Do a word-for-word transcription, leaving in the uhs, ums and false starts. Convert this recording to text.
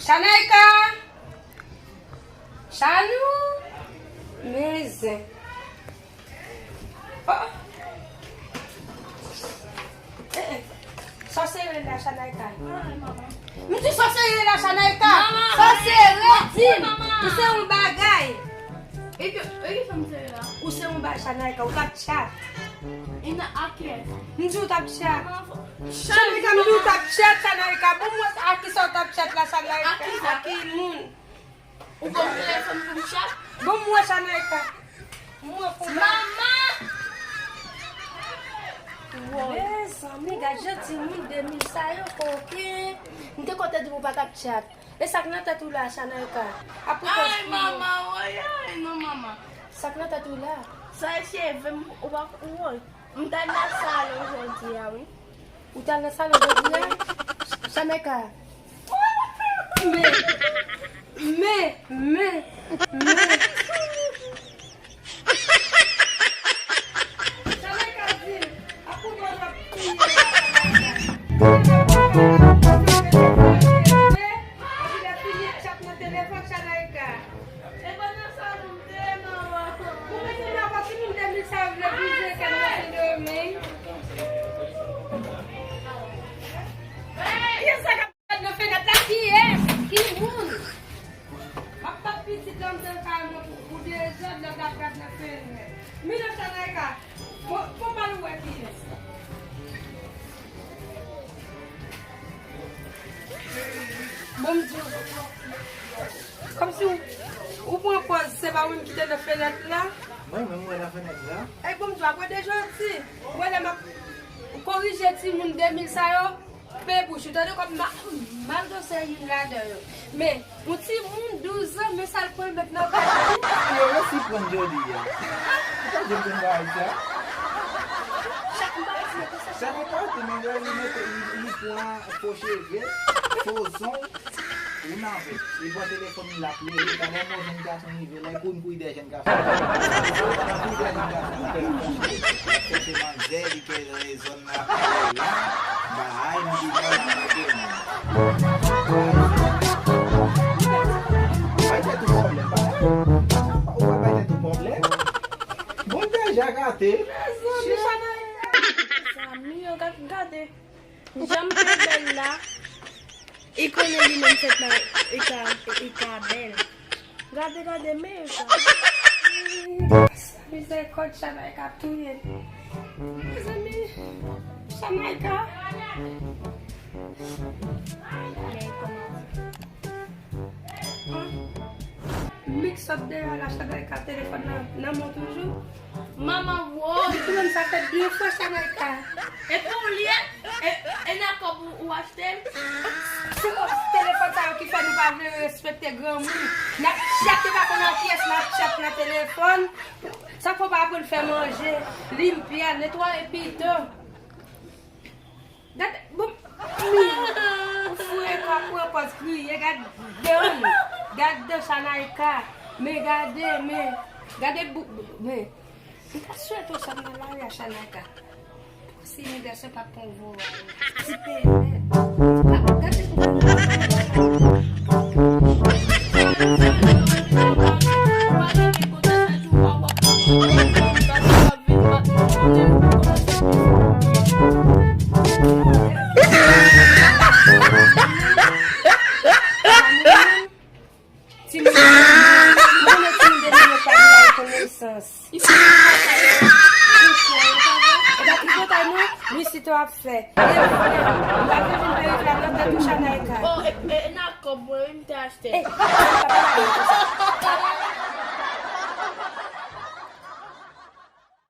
Chanayka! Chanou! Men zen. Oh. Eh, eh. Sa w sere la, Chanayka? M di sa w sere la, Chanayka. Sa w sere, di m. Ou se yon bagay. E ke, e ke sa m sere la? Ou se yon bagay, Chanayka. Ou t ap tchat. E nan a kiyès? M di ou t ap tchat. Chanayka, m di ou t ap tchat, Chanayka. Bon, mwen, a kisa ou t ap tchat la, Chanayka? A kisa? A ki moun? Ou ban m telefòn pou m chat? Bon, m wè Chanayka. M wè pou Manman! Mezanmi, gad jan timoun de mil sa yo koken. M te kontan di m ou pa t ap chat. E sa k nan tèt ou la, Chanayka? Apre kòz pou yo. Ay, manman, woy, ay, non, manman. Sa k nan tèt ou la? Sa e cheve m, ou pa, woy. M t al nan salon jodi a, wi. Ou t al nan salon jodi a? Chanayka. Men, men, men, men. Chanayka di, a kounye a w ap touye la, Chanayka. Epi lè fini chat nan telefòn, Chanayka. E pa nan salon m te ye, manman. Ou mete nan pati moun de mil sa yo vle brize kè m nan Sendomeng. Kiyès sa k ap gad nan fenèt la? Kiyès? Ki moun? M ap bat pitit la, m te kay mwen pou, pou dezòd, lè l t ap gad nan fenèt. Mila Chanayka, fò, fò m al wè kiyès. Bon, m di w. Kòmsi w, ou pran pòz, se pa ou menm ki te nan fenèt la? Mwen menm, mwen nan fenèt la. Ey, bon, m di w, apre de jodi, mwen lè m ap korije timoun de mil sa yo, pe bouch ou, tande kòm ma-, mal dosye youn ladan yo. Men, yon timoun douz an, men sa l pran met nan tèt li. Yo resi pran jodi a. Ou pa janm konn bagay sa? Chak m pa resi mete sa. Sa pa pati, men lè li mete, li, li pran fo cheve, fo zong, ou nan vè. Li pran telefòn li, l ap leve, pandan mwen jèn gason rive la, li kouri kouri dèyè jèn gason. Kouri dèyè jèn gason, li fè l fò cheve. Chèche manzè, li kè rezon nan pale la. Bay, m di non, m pa gen moun. Bay tèt ou pwoblèm, bay. Ou pa bay tèt ou pwoblèm. Bon, deja gate. Zanmi yo, gad, gade. Jan m te bèl la, li konnen li menm sèt la, li ka, li ka bèl. Gade, gade, men sa. Mizèrikòd, Chanayka ap touye m. Mezanmi, Chanayka. Men kòman? Mik sot deyò la, Chanayka, telefòn nan, nan men w toujou. Manman, woy! Depi lè m sa fè de fwa, Chanayka. Epi w li ye? E, e nan kòb ou, ou achte l? Se kòb telefòn sa yo ki fè nou pa vle respekte granmoun. N ap tchat, yo pa konn nan kiyès n ap tchat nan telefòn. Sa k fè w pa aprann fè manje, limpya, netwaye pito. Gade, bon, ou fou e kò pran pòz kriye, gad dan li, gad dan Chanayka, men gade, men, gade bou-, men, m ta swete w sot nan lari a Chanayka. Si imigrasyon pa pran vo a, ti peye nèt. Gade, gade, Timoun, mwen konnen timoun de mil yo pa gen la rekonesans. E pa tripotay non, Luisito ap fè. E vre, m pa vle vin peye la nan tèt ou Chanayka. Oh, e, e, nan kòb mwen, wi, m te achte. Ey, papa, pa pale konsa.